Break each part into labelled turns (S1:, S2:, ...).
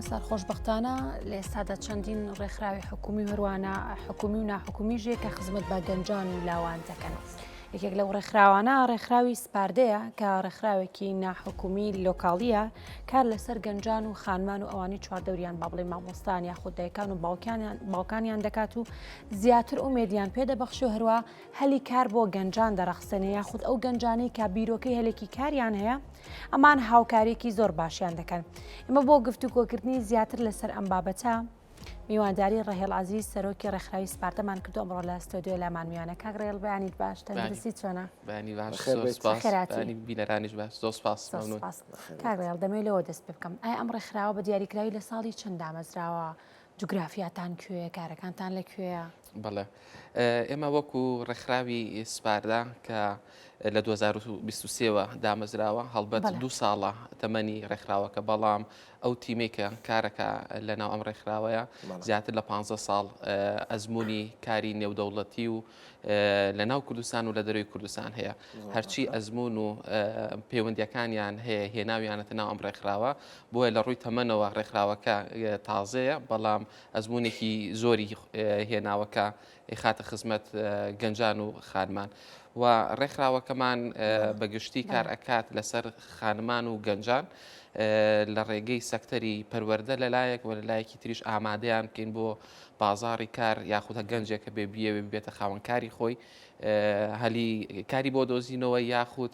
S1: ئاسار خۆشبەختانە لە ئێستادا چەندین ڕێکخراوی حکومی و هەروانە حکومی و ناحکومی ژێ کە خزمەت بە گەنجان و لاوان دەکەن. یەکێک لەو ڕێکخراوانە ڕێکخراوی سپاردەیە کە ڕێکخراوێکی ناحکومی لۆکاڵیە کار لەسەر گەنجان و خانمان و ئەوانی چواردەوریان با بڵێ مامۆستان یاخود دایکان و باوکانیان باوکانیان دەکات و زیاتر ئومێدیان پێدەبەخشی و هەروە هەلی کار بۆ گەنجان دەڕەخسێنێ یاخود ئەو گەنجانەی کە بیرۆکەی هەلێکی کاریان هەیە ئەمان هاوکاریەکی زۆر باشیان دەکەن. ئێمە بۆ گفتوگۆکردنی زیاتر لەسەر ئەم بابەتە میوانداری ڕەهێڵ عەزیز سەرۆکی ڕێکخراوی سپارتەمان کردو ئەمڕۆ لە ستۆدیۆ لامان میوانە. کاک ڕێڵ بەیانیت باش، تەندروستی چۆنە؟
S2: بەیانی باش، زۆر سپاس.
S1: خێراتی.
S2: بینەرانیش باش، زۆر سپاس.
S1: زۆر سپاس. کاک ڕێڵ دەمەوێت لەوە دەست پێ بکەم ئایا ئەم ڕێکخراوە بە دیاریکراوی لە ساڵی چەند دامەزراوە؟ جوگرافیاتان کوێیە؟ کارەکانتان لە کوێیە؟
S2: بەڵێ ئێمە وەکو ڕێکخراوی سپاردا کە لە 2023ەوە دامەزراوە هەڵبەت دوو ساڵە تەمەنی ڕێکخراوەکە بەڵام ئەو تیمێک کە کارەکە لە ناو ئەم ڕێکخراوەیە زیاتر لە 15 ساڵ ئەزمموی کاری نێودەوڵەتی و لە ناو کوردستان و لە دەروی کوردستان هەیە هەرچی ئەزمون و پەیوەندیەکانیان هەیە هێناویانەتە ناو ئەم ڕێکخراوە بۆیە لە ڕووی تەمەنەوە ڕێکخراوەکە تازەیە بەڵام ئەزموونێکی زۆری هێناوە کە ئەیخاتە خزمەت گەنجان و خانمان و ڕێکخراوەکەمان بە گشتی کار ئەکات لەسەر خانمان و گەنجان لە ڕێگەی سەکتەری پەروەردە لەلایەک و لەلایەکی تریش ئامادەیان بکەین بۆ بازاڕی کار یاخودە گەنجێکە بێ بیەوێ ببێتە خاوەنکاری خۆی هەلی کاری بۆ دۆزینەوە یاخود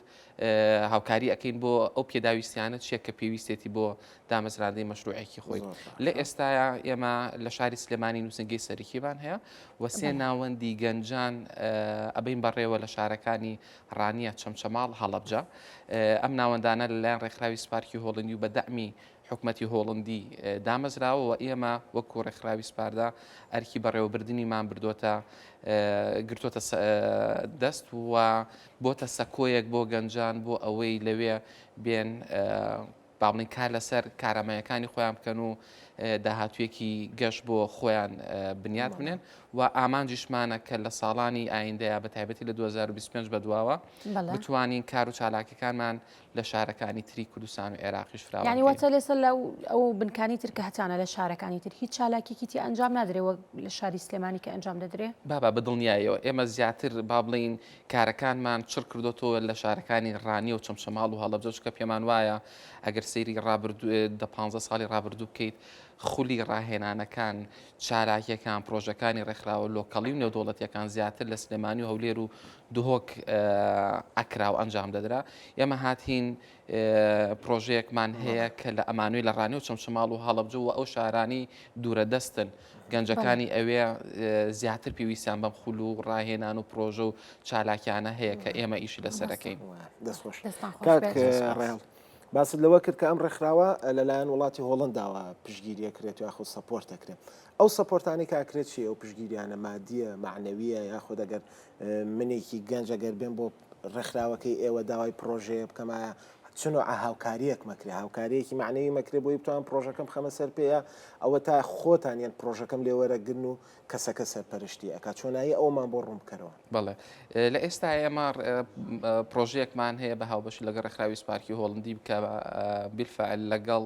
S2: هاوکاری ئەەکەین بۆ ئەو پێداویستیانە چیە کە پێویستێتی بۆ دامەزراندنی مەشروعێکی خۆی. لە ئێستایا ئێمە لە شاری سلێمانی نووسنگەی سەرەکیمان هەیە و سێ ناوەندی گەنجان ئەبەین بەڕێوە لە شارەکانی ڕانیە، چەمچەماڵ، هەڵەبجە. ئەم ناوەندانە لەلایەن ڕێکخراوی سپارکی هۆڵندی و بە دەعمی حکومەتی هۆڵندی دامەزراوە و ئێمە وەکو ڕێکخراوی سپاردا ئەرکی بەڕێوەبردنیمان بردۆتە گرتۆتە دەست و بۆتە سەکۆیەک بۆ گەنجان بۆ ئەوەی لەوێ بێن با بڵێین کار لەسەر کارامایەکانی خۆیان بکەن و داهاتوویەکی گەش بۆ خۆیان بنیات بنێن و ئامانجیشمانە کە لە ساڵانی ئایندەیە بە تایبەتی لە 2025 بەدواوە بتوانین کار و چالاکیەکانمان لە شارەکانی تری کوردستان و عێراقیش فراوان
S1: یانی واتە لێسە لە ئەو بنکانی تر کە هەتانە لە شارەکانی تر هیچ چالاکیکی تی ئەنجام نادرێ وەک لە شاری سلێمانی کە ئەنجام دەدرێ؟
S2: بابا بە دڵنیایەوە ئێمە زیاتر با بڵێین کارەکانمان چڕ کردۆتەوە لە شارەکانی ڕانیە و چەمچەماڵ و هەڵەبجە چونکە پێمان وایە ئەگەر سەیری ڕابردوو دە پانزە ساڵی ڕابردوو بکەیت خولی ڕاهێنانەکان چالاکیەکان پرۆژەکانی ڕێکخراوە لۆکەڵی و نێودەوڵەتیەکان زیاتر لە سلێمانی و هەولێر و دهۆک ئەکرا و ئەنجام دەدرا ئێمە هاتین پرۆژەیەکمان هەیە کە لە ئەمانوی لە ڕانیە و چەمچەماڵ و هەڵەبجە و ئەو شارانی دوورە دەستن گەنجەکانی ئەوێ زیاتر پێویستیان بەم خول و ڕاهێنان و پرۆژە و چالاکیانە هەیە کە ئێمە ئیشی لەسەرەکەین.
S3: دەستخۆش کاک ڕێڵ باست لەوە کرد کە ئەم ڕێکخراوە لەلایەن وڵاتی هۆڵنداوە پشگیریە کرێت یاخود support دەکرێت ئەو support انەی کە ئەکرێت چی ئەو پشگیریانە مادیە معنەویە یاخود ئەگەر منێکی گەنج ئەگەر بێن بۆ ڕێکخراوەکەی ئێوە داوای پرۆژەیە بکەمایە چ نوعە هاوکاریەک مەکرێ هاوکاریەکی مەعنەوی مەکرێ بۆی بتوانم پرۆژەکەم بخەمە سەر پێ ئەوە تا خۆتان یان پرۆژەکەم لێ وەرەگرن و کەسەکە سەرپەرشتی ئەکا چۆنایی ئەومان بۆ ڕوون بکەرەوە.
S2: بەڵێ لە ئێستا ئێمە پرۆژەیەکمان هەیە بە هاوبەشی لەگەڵ ڕێکخراوی سپارکی هۆڵندی کە بیلفعل لەگەڵ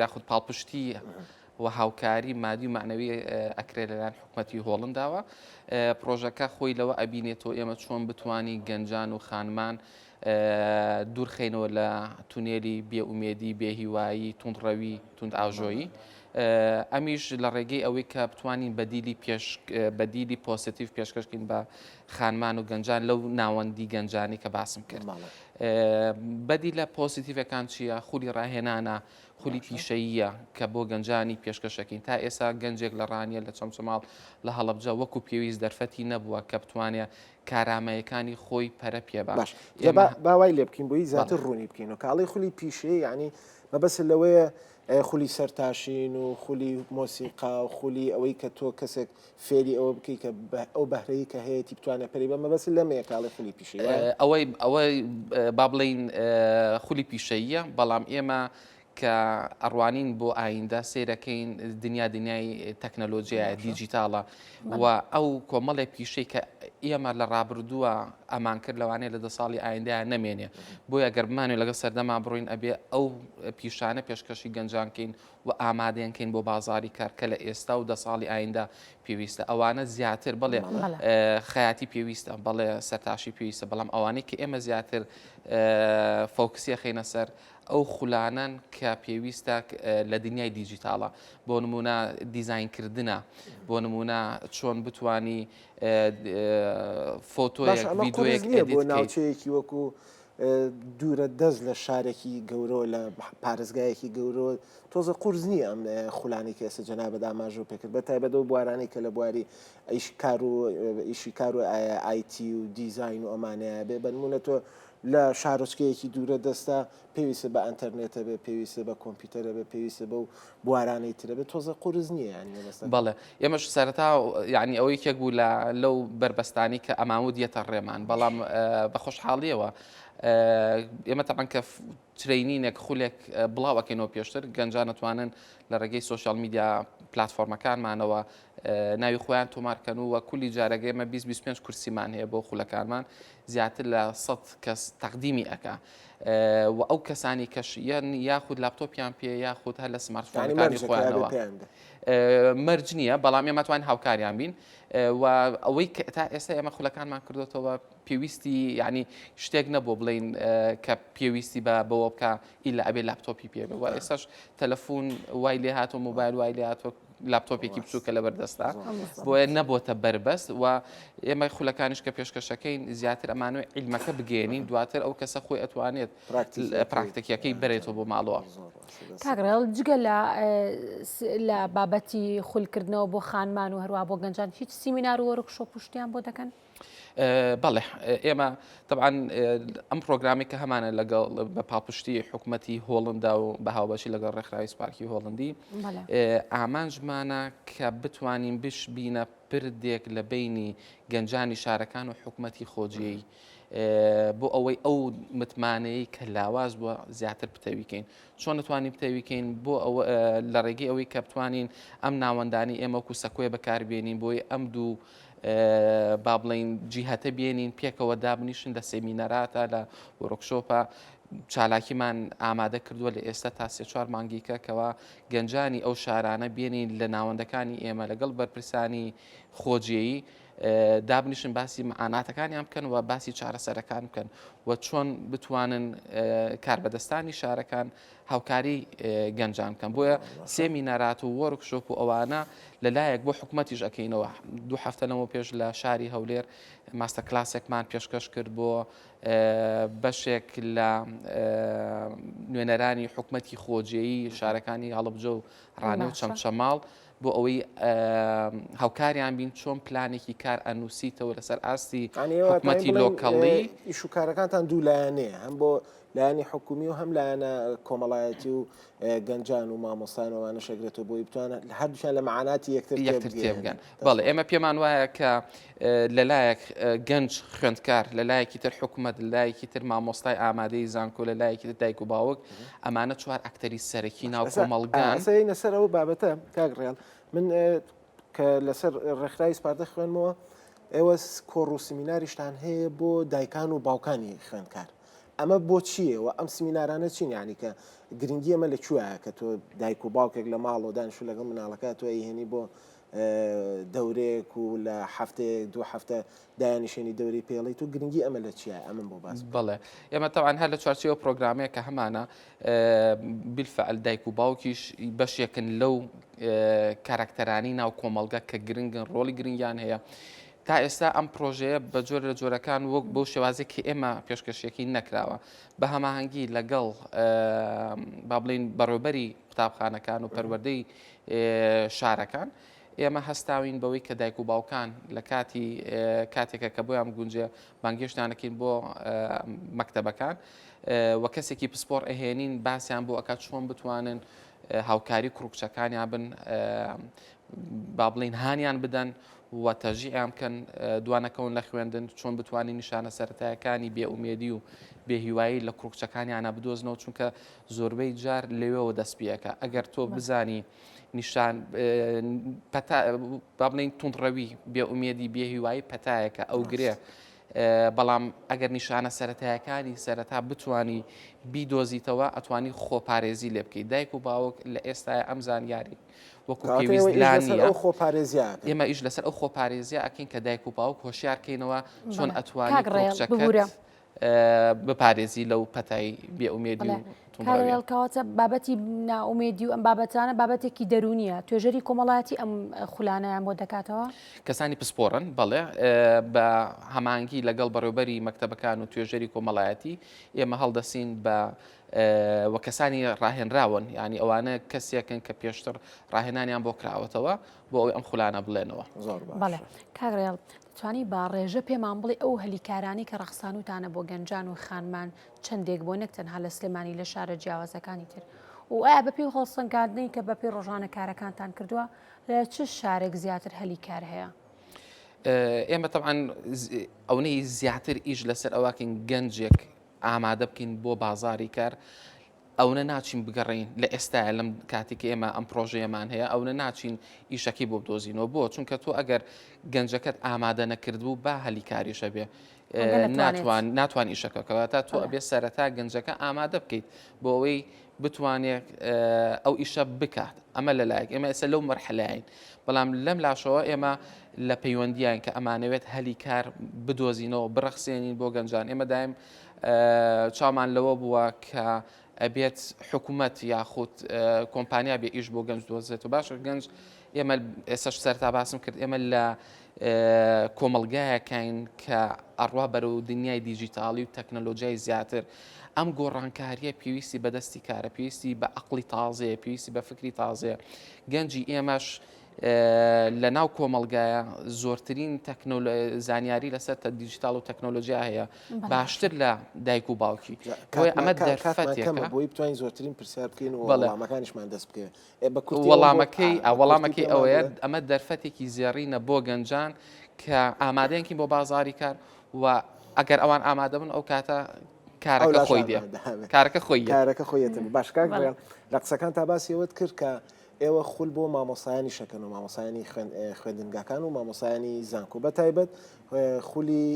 S2: یاخود پاڵپشتی و هاوکاری مادی و مەعنەوی ئەکرێت لەلایەن حکومەتی هۆڵنداوە. پرۆژەکە خۆی لەوە ئەبینێتەوە ئێمە چۆن بتوانین گەنجان و خانمان دوورخەینەوە لە تونێلی بێئومێدی، بێهیوایی، توندڕەوی، توندئاژۆیی. ئەمیش لە ڕێگەی ئەوەی کە بتوانین بەدیلی پێش بەدیلی پۆسیتیڤ پێشکەشکەین بە خانمان و گەنجان لەو ناوەندی گەنجانی کە باسم کرد. بەدیلە پۆسیتیڤەکان چییە؟ خولی ڕاهێنانە، خولی پیشەییە کە بۆ گەنجانی پێشکەشەکەین تا ئێستا گەنجێک لە ڕانیە لە چەمچەماڵ لە هەڵەبجە وەکو پێویست دەرفەتی نەبووە کە بتوانێ کارامەیەکانی خۆی پەرە پێ
S3: با. باش جا با وای لێ بکەین بۆی زیاتر ڕوونی بکەینەوە کە ئەڵێی خولی پیشەیی یانی مەبەست لەوەیە خولی سەرتاشین و خولی مۆسیقا و خولی ئەوەی کە تۆ کەسێک فێری ئەوە بکەی کە ئەو بەهرەی کە هەیەی بتوانێت پەری بە مەبەست لەمەیە کە ئەڵێ خولی پیشەیی
S2: وایە؟ ئەوەی ئەوەی با بڵێین خولی پیشەییە بەڵام ئێمە کە ئەڕوانین بۆ ئایندە سەیرەکەین دنیا دنیای تەکنەلۆژیایە دیجیتاڵە و ئەو کۆمەڵێک پیشەی کە ئێمە لە ڕابردووە ئەمان کرد لەوانەیە لە دە ساڵی ئایندەیا نەمێنێ بۆیە گەر بمانەوێ لەگەڵ سەردەما بڕۆین ئەبێ ئەو پیشانە پێشکەشی گەنجان کەین و ئامادەیان کەین بۆ بازاری کار کە لە ئێستا و دە ساڵی ئایندە پێویستە ئەوانە زیاتر بەڵێ خەیاتی پێویستە بەڵێ سەرتاشی پێویستە بەڵام ئەوانەی کە ئێمە زیاتر focus ی ئەخەینە سەر ئەو خولانەن کە پێویستە لە دنیای دیجیتاڵە بۆ نمونە دیزاینکردنە بۆ نمونە چۆن بتانی فۆتۆیەک ڤیدیۆیەک
S3: نییە بۆ ناوچەیەکی وەکو دوورە دەست لە شارێکی گەورەوە لە پارێزگایەکی گەورەوە تۆزە قورس نییە ئەم خولانی کە ئێستا جەنابت ئاماژە پێکرد بە تایبەت ئەو بوارانەی کە لە بواری ئیش کار و ئیشی کار و IT و دیزاین و ئەمانەیە بێ بەنمونە تۆ لە شارۆچکەیەکی دوورە دەستە پێویستە بە ئەتەرنێتە بێ پێویستە بە کۆمپیوتەرە بێ پێویستە بەو بوارانەی ترە بێ تۆزە قورس نییە یانی مەبەستەکە.
S2: بەڵێ ئێمەش سەرەتا یعنی ئەوە یەکێک بوو لە لەو بەربەستانی کە ئەمانوت یەتە ڕێمان بەڵام بە خۆشحاڵیەوە ئێمە تەبعەن کە training ێک خولێک بڵاو ئەکەینەوە پێشتر گەنجان ئەتوانن لە ڕێگەی social media پلاتفۆرمەکانمانەوە ناوی خۆیان تۆمارکەن و کولی جارەگە ئێمە 20 25 کورسیمان هەیە بۆ خولەکانمان زیاتر لە 100 کەس تەقدیمی ئەکا و ئەو کەسانی کەش یان یاخود لاپتۆپیان پێ یاخود هەر لە سمارتفۆنەکانی خۆیانەوە مەرج نییە بەڵام ئێمە توانین هاوکاریان بین و ئەوەی کە تا ئێستا ئێمە خولەکانمان کردوتەوە پێویستی یعنی شتێک نەبوو بڵین کە پێویستی بە بەوە بکە ئیلا ئەبێ لاپتۆپی پێ بێ و ئێستاش تەلەفۆن وای لێ هاتوو مۆبایل وای لێ هاتوو لاپتۆپێکی بچووکە لەبەر دەستە بۆیە نەبۆتە بەربەست و ئێمە خولەکانیش کە پێشکەشەکەین زیاتر ئەمانوێ عیلمەکە بگەێنین دواتر ئەو کەسە خۆی ئەتوانێت پراکتیکیەکەی بەرێتەوە بۆ ماڵەوە.
S1: کاک ڕێڵ جگە لە لە بابەتی خولکردنەوە بۆ خانمان و هەروە بۆ گەنجان هیچ سیمینار و workshop و شتیان بۆ دەکەن؟
S2: بەڵێ ئێمە تەبعەن ئەم پرۆگرامی کە هەمانە لەگەڵ بە پاڵپشتی حکوومەتی هۆڵندا و بە هاوبەشی لەگەڵ ڕێکخراوی سپارکی هۆڵندی ئامانجمانە کە بتوانین بشبینە پردێک لە بینی گەنجانی شارەکان و حکوومەتی خۆجێی بۆ ئەوەی ئەو متمانەیە کە لاواز بووە زیاتر پتەویکەین چۆن دەتوانین پتەویکەین بۆ ئەوە لە ڕێگەی ئەوەی کە بتوانین ئەم ناوەندانی ئێمە وەکو سەکۆیە بەکاربێنین بۆی ئەم دوو با بڵین جیهتە بێنین پێکەوە دابنیشن لە سێمینەراتە لە workshop ە چالاکیمان ئامادە کردووە لە ئێستا تا سێ چوار مانگیکە کەوا گەنجانی ئەو شارانە بێنین لە ناوەندەکانی ئێمە لەگەڵ بەرپرسانی خۆجێیی دابنیشن باسی معاناتەکانیان بکەن و باسی چارەسەرەکان بکەن و چۆن بتوانن کاربەدەستانی شارەکان هاوکاری گەنجان بکەن بۆیە سێمینارات و workshop و ئەوانە لەلایەک بۆ حکوومەتیش ئەەکەینەوە دوو هەفتە لەمە پێش لە شاری هەولێر master class ێکمان پێشکەش کرد بۆ بەشێک لە نوێنەرانی حکوومەتی خۆجێیی شارەکانی هەڵبجە و ڕانە و چەمچەماڵ بۆ ئەوەی هاوکاریان بین چۆن پلانێکی کار ئەنووسیتەوە لەسەر ئاستی حکومەتی local ی.
S3: ئیش و کارەکانتان دوو لایەنەیە هەم بۆ لایەنی حکومی و هەم لایەنە کۆمەڵایەتی و گەنجان و مامۆستان و ئەوانەش ئەگرێتەوە بۆی بتوانن هەردووکیان لە مەعاناتی یەکتر
S2: یەکتر تێبگەن. بەڵێ ئێمە پێمان وایە کە لەلایەک گەنج خوێندکار لەلایەکی تر حکومەت لەلایەکی تر مامۆستای ئامادەی زانکۆ لەلایەکی تر دایک و باوک ئەمانە چوار ئەکتەری سەرەکی ناو کۆمەڵگان.
S3: ئێستا سەر ئەو بابەتە کاک ڕێڵ من کە لەسەر ڕێکخراوی سپاردە خوێنمەوە ئێوە کۆڕ و سیمیناریشتان هەیە بۆ دایکان و باوکانی خوێندکار ئەمە بۆ چییە و ئەم سمینارانە چین یعنی کە گرنگی ئەمە لە کوێیە کە تۆ دایک و باوکێک لە ماڵەوە دانیشتوو لەگەڵ مناڵەکە تۆ ئەیهێنی بۆ دەورەیەک و لە هەفتەیەک دوو هەفتە دایانیشێنی دەوری پێڵیت و گرنگی ئەمە لە چیە ئەمن بۆ باس
S2: بەڵێ ئێمە تەوان هەر لە چوارچێوە پرۆگرامەیە کە هەمانە بالفعل دایک و باوکیش بەشێکن لەو کارکتەرانی ناو کۆمەڵگە کە گرنگن ڕۆڵی گرنگیان هەیە تا ئێستا ئەم پرۆژەیە بە جۆر لە جۆرەکان وەک بەو شێوازێک کە ئێمە پێشکەشیەکەی نەکراوە بە هەماهەنگی لەگەڵ با بڵین بەڕێوبەری قوتابخانەکان و پەروەردەی شارەکان ئێمە هەستاوین بەوەی کە دایک و باوکان لە کاتی کاتێکە کە بۆیان گونجێ بانگێشتانەکەین بۆ مەکتەبەکان و کەسێکی پسپۆر ئەهێنین باسییان بۆ ئەکات چۆن بتوانن هاوکاری کوڕکچەکانیان بن با بڵین هانیان بدەن و تەشجیعیان بکەن دوانەکەون لە خوێندن، چۆن بتوانین نیشانە سەرەتایەکانی بێ ئومێدی و بێ هیوایی لە کوڕ کچەکانیانا بدۆزنەوە، چونکە زۆربەی جار لەوێوە دەست پێ ئەکا، ئەگەر تۆ بزانی. نیشان پەتا با بڵێین توندڕەوی بێ ئومێدی بێ هیوایی پەتایەکە ئەو گرێ بەڵام ئەگەر نیشانە سەتایەکانی سەرەتا بتانی بیدۆزیتەوە ئەتوانی خۆپارێزی لێ بکەیت دایک و باوک لە ئێستای ئەم زانیاری وەکو پێویست لا نییە ئێمە ئیش لەسەر ئەو خۆپارێزیە ئەکەین کە دایک و باوک هۆشیار کەینەوە چۆن ئەتوانی کچەکەت بپارێزی لەو پەتای بێ ئومێدی و توندڕەویە.
S1: کەواتە بابەتی نائومێدی و ئەم بابەتانە بابەتێکی دەروونیە، توێژەری کۆمەڵایەتی ئەم خولانەیان بۆ دەکاتەوە؟
S2: کەسانی پسپۆڕن، بەڵێ، بە هەمانگی لەگەڵ بەڕێوبەری مەکتەبەکان و توێژەری کۆمەڵایەتی ئێمە هەڵدەسین بە و کەسانی ڕاهێنراون، یانی ئەوانە کەسێکن کە پێشتر ڕاهێنانیان بۆ کراوەتەوە بۆ ئەوەی ئەم خولانە بڵێنەوە.
S3: زۆر باشە.
S1: بەڵێ کاک ڕێڵ دەتوانی بە ڕێژە پێمان بڵێ ئەو هەلی کارانەی کە ڕەخسانوتانە بۆ گەنجان و خانمان چەندێک بۆ نەک تەنها لە سلێمانی لە شارە جیاوازەکانی تر و ئایا بەپێی هەڵسەنگاندنی کە بەپێی ڕۆژانە کارەکانتان کردووە لە چ شارێک زیاتر هەلی کار هەیە؟
S2: ئێمە تەبعەن ئەونەی زیاتر ئیش لەسەر ئەوەکەین گەنجێک ئامادە بکەین بۆ بازاری کار ئەونە ناچین بگەڕێین لە ئێستایا لەم کاتی کە ئێمە ئەم پرۆژەیەمان هەیە ئەونە ناچین ئیشەکەی بۆ بدۆزینەوە بۆ چونکە تۆ ئەگەر گەنجەکەت ئامادە نەکردبوو با هەلی کاریش هەبێ ناتوان ناتوان ئیشەکە کەواتە تۆ ئەبێ سەرەتا گەنجەکە ئامادە بکەیت بۆ ئەوەی بتوانێت ئەو ئیشە بکات ئەمە لەلایەک ئێمە ئێستا لەو مەرحەلەین بەڵام لەم لاشەوە ئێمە لە پەیوەندیان کە ئەمانەوێت هەلی کار بدۆزینەوە بڕەخسێنین بۆ گەنجان ئێمە دایم چاومان لەوە بووە کە ئەبێت حکوومەت یاخود کۆمپانیا بێ ئیش بۆ گەنج دۆزێت و باشە گەنج ئێمە ئێسش سەرتا باسم کرد ئێمە لە کۆمەلگایەکەین کە ئەڕوا بەرەو دنیای دیجیتاڵی و تەکنەلۆژیای زیاتر ئەم گۆڕانکاریە پێویستی بەدەستی کارە پێویستی بە عقلی تازەیە پێویستی بە فکری تازەیە گەنجی ئێمەش لە ناو کۆمەڵگایە زۆرترین زانیاری لەسەر دیجیتال و تەکنۆلۆژیا هەیە باشتر لە دایک و باوکی بۆیە ئەمە دەرفەتێکە
S3: بۆی بتوانین زۆرترین پرسیار بکەین و وەڵامەکانیشمان دەست بکەوێت
S2: بە کورتی وەڵامەکەی وەڵامەکەی ئەوەیە ئەمە دەرفەتێکی زێڕینە بۆ گەنجان کە ئامادەیەکین بۆ بازاری کار و ئەگەر ئەوان ئامادە بن ئەو کاتە کارەکە خۆی دێ کارەکە خۆی
S3: کارەکە خۆیەتە باش کاک لە قسەکان تا باسی ئەوەت کرد کە ئێوە خول بۆ مامۆستایانیش ئەکەن و مامۆستایانی خوێندنگاکان و مامۆستایانی زانکۆ بە تایبەت خولی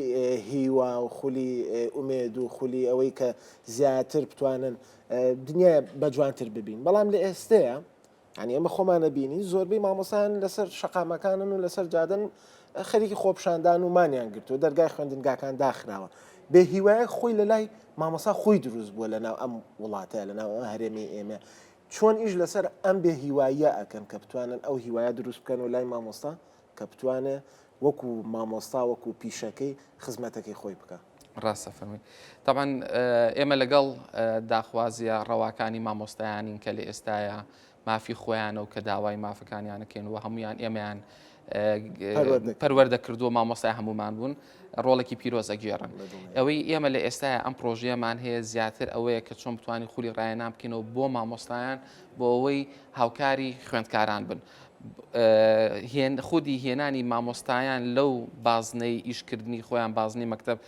S3: هیوا و خولی ئومێد و خولی ئەوەی کە زیاتر بتوانن دنیای بە جوانتر ببین بەڵام لە ئێستەیە یعنی ئێمە خۆمانە بینی زۆربەی مامۆستایان لەسەر شەقامەکانن و لەسەر جادەن خەریکی خۆپشاندان و مانیان گرتو دەرگای خوێندنگاکان داخراوە بێ هیوایە خۆی لە لای مامۆسا خۆی دروست بووە لەناو ئەم وڵاتە لەناو ئەم هەرێمی ئێمە چۆن ئیش لەسەر ئەم بێ هیواییە ئەکەن کە بتوانن ئەو هیوایە دروست بکەن و لای مامۆستا کە بتوانێ وەکو مامۆستا وەکو پیشەکەی خزمەتەکەی خۆی بکا؟
S2: ڕاستە فەرمووی. تەبعەن ئێمە لەگەڵ داخوازیە ڕەواکانی مامۆستایانین کە لە ئێستایا مافی خۆیانە و کە داوای مافەکانیانەکەین و هەمویان ئێمەیان پەروەردە کردووە مامۆستای هەمومان بوون ڕۆڵێکی پیرۆز ئەگێڕن ئەوەی ئێمە لە ئێستایا ئەم پرۆژەیەمان هەیە زیاتر ئەوەیە کە چۆن بتوانین خولی ڕاهێنان بکەینەوە بۆ مامۆستایان بۆ ئەوەی هاوکاری خوێندکاران بن خودی هێنانی مامۆستایان لەو بازنەی ئیشکردنی خۆیان بازنەی مەکتب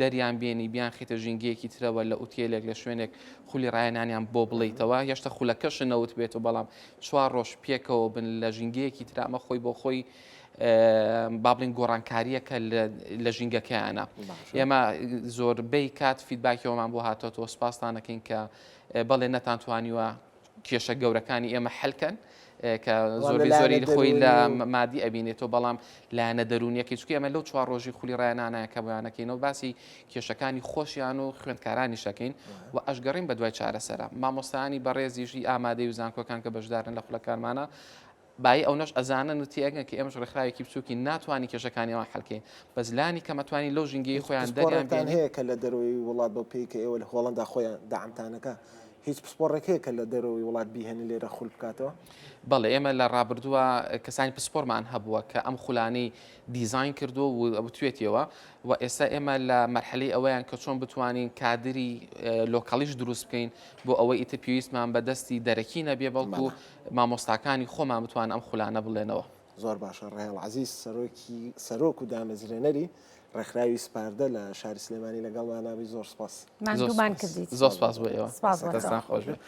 S2: دەریان بێنی بیان خیتە ژینگەیەکی ترەوە لە ئوتێلێک لە شوێنێک خولی ڕاهێنانیان بۆ بڵیتەوە هێشتا خولەکەش نەوت بێت و بەڵام چوار ڕۆژ پێکەوە بن لە ژینگەیەکی ترا ئەمە خۆی بۆ خۆی با بڵین گۆڕانکاریەکە لە ژینگەکەیانە ئێمە زۆربەی کات feedback یەوەمان بۆ هاتۆتەوە سپاستانەکەین کە بەڵێ نەتانتوانیوە کێشە گەورەکانی ئێمە حلکەن کە زۆربەی زۆری خۆی لە مادی ئەبینێتەوە بەڵام لایەنە دەروونیەکەی چونکە ئێمە لەو چوار ڕۆژی خولی ڕایەنانە کە بۆیانەکەینەوە باسی کێشەکانی خۆشیان و خوێندکارانی شەکەین و ئەشگەڕین بە دوای چارەسەرە مامۆستایانی بەڕێزیشی ئامادەی و زانکۆکان کە بەشدارن لە خولەکانمانە بایی ئەونەش ئەزانن و تێئەگەن کە ئێمەش ڕێکخراوێکی بچووکین ناتوانین کێشەکانی ئەوان حەل کەین بەس لانی کەم ئەتوانین لەو ژینگەیەی
S3: هیچ
S2: خۆیان دەریان
S3: پسپۆڕێکتان
S2: بێنین.
S3: هەیە کە لە دەرەوەی وڵات بەو پێی کە ئێوە لە هۆڵەندا خۆیان دەعمتانەکا هیچ پسپۆڕێک هەیە کە لە دەرەوەی وڵات بیهێنن لێرە خول بکاتەوە؟
S2: بەڵێ ئێمە لە ڕابردووە کەسانی پسپۆرمان هەبووە کە ئەم خولانەی دیزاین کردووە و وتوێتیەوە و ئێستا ئێمە لە مەرحەلەی ئەوەیان کە چۆن بتوانین کادری local یش دروست بکەین بۆ ئەوەی ئیتر پێویستمان بە دەستی دەرەکی نەبێ بەڵکو مامۆستاکانی خۆمان بتوانن ئەم خولانە بڵێنەوە.
S3: زۆر باشە ڕێڵ عەزیز سەرۆکی سەرۆک و دامەزرێنەری ڕێکخراوی سپاردە لە شاری سلێمانی لەگەڵمانابی زۆر سپاس.
S1: ماندوومان کردیت.
S2: زۆر سپاس بۆ ئێوە.
S1: سپاس بۆ تۆ.
S2: دەستان خۆش بێت.